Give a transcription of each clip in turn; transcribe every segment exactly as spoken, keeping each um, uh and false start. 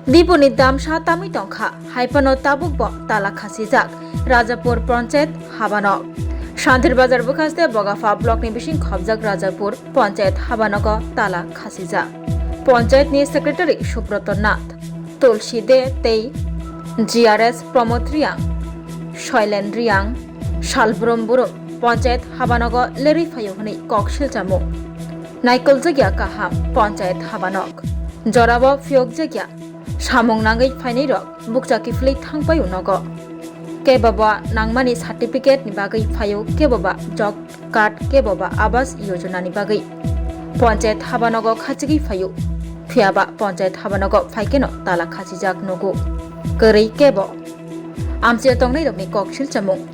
Dipuni damsa tamwi tongkha, haiphano tabukbo tala khasijak Rajapur Panchayat habanok. Shantir Bazar bwkhaste Bogapha blockni bising khobjak Rajapur Panchayat habanogo tala khasijak. Panchayatni Secretary Subroto Nath, Tulsi De tei G R S Pramod Riang, Soilen Riang, Salbrum Burum Panchayat habanogo lerwi phaio hwnwi kok silchamung. Naikoljagya kaham Panchayat habanok. Jorabo phiyokjakya samung nangwi phainairok bukcha kiphilwi thangpaio nogo. Keboba nangmani certificate ni bagwi phaio, keboba job card, keboba Awas Yojana ni bagwi. Panchayat habanogo khachigwi phaio, phiyaba Panchayat habanogo phaikeno tala khachijak nogo. Kwrwi kebo. Amchio tongnairokni kok silchamung.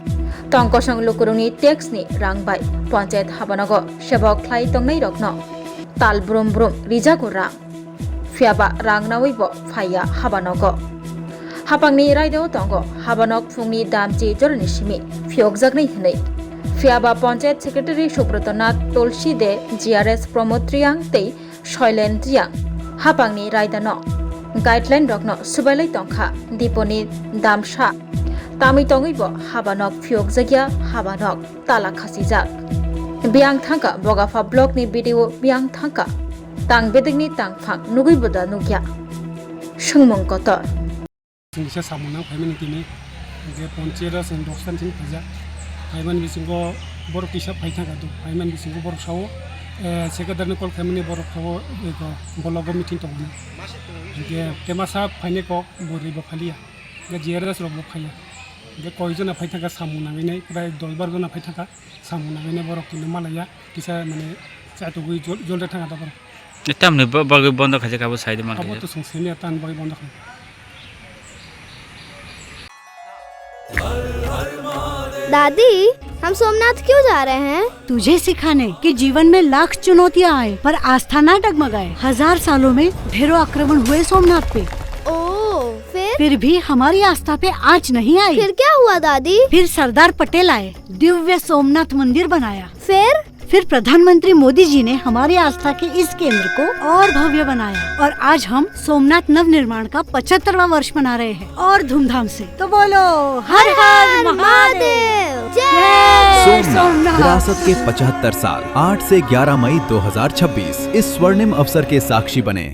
Tongkosong lukurokni tax ni rang bai Panchayat habanogo sebok khlai tongnairokno tal brum brum rijago rang. Phiyaba rang nawi bo phaiya habanogo. Hapangni raidao tongo habanok phungni damchi jorani simi phiyokjaknai hwnwi. Phiyaba Panchayat Secretary Subroto Nath, Tulsi De, G R S Pramod Riang tei Soilen Riang hapangni raidano guideline rokno subailai tongkha Diponi damsa. Tamwi tongwi bo habanok phiyokjakya, habanok tala khasijak. Biyang thangka Bogapha block ni B D O biyang thangka. Tang bedekni tangphang nugwi bo da nukya. Swngmung kotor. Chwng kisa samung nang phaimani tini, hingke ponche ro chwng dosta ni simi phaijak. Phaimani bisingo borok kisa phai thangka do, phaimani bisingo borok sao, eh, secretary ni call khaimani borok sao, eko, bologo meeting tongmani. Hingke temasa phainai kok bo ri bo phaliya, hingke G R S rok bo phaiya. Hingke koijona phai thangka samung nangwi nai, prai dos bar jona phai thangka. Samung nangwi borok tini malaya, kisa mane chaitugwi jol-, jolre thang ata borok. Tamni ba-, bagwi bondo khaijak abo saide man Abo khaijak. To song sini ata bagwi bondo khai. दादी, हम सोमनाथ क्यों जा रहे हैं? तुझे सिखाने कि जीवन में लाख चुनौतियां आए, पर आस्था ना डगमगाए। हजार सालों में ढेरों आक्रमण हुए सोमनाथ पे। ओ, फिर? फिर भी हमारी आस्था पे आंच नहीं आई। फिर क्या हुआ दादी? फिर सरदार पटेल आए, दिव्य सोमनाथ मंदिर बनाया। फिर? फिर प्रधानमंत्री मोदी जी ने हमारी आस्था के इस केंद्र को और भव्य बनाया और आज हम सोमनाथ नवनिर्माण का पचहत्तरवां वर्ष मना रहे हैं और धूमधाम से। तो बोलो, हर हर हर महादेव। महादेव। जय जय सोमनाथ। सोमनाथ। विरासत के पचहत्तर साल, आठ से ग्यारह मई दो हज़ार छब्बीस, इस स्वर्णिम अवसर के साक्षी बने।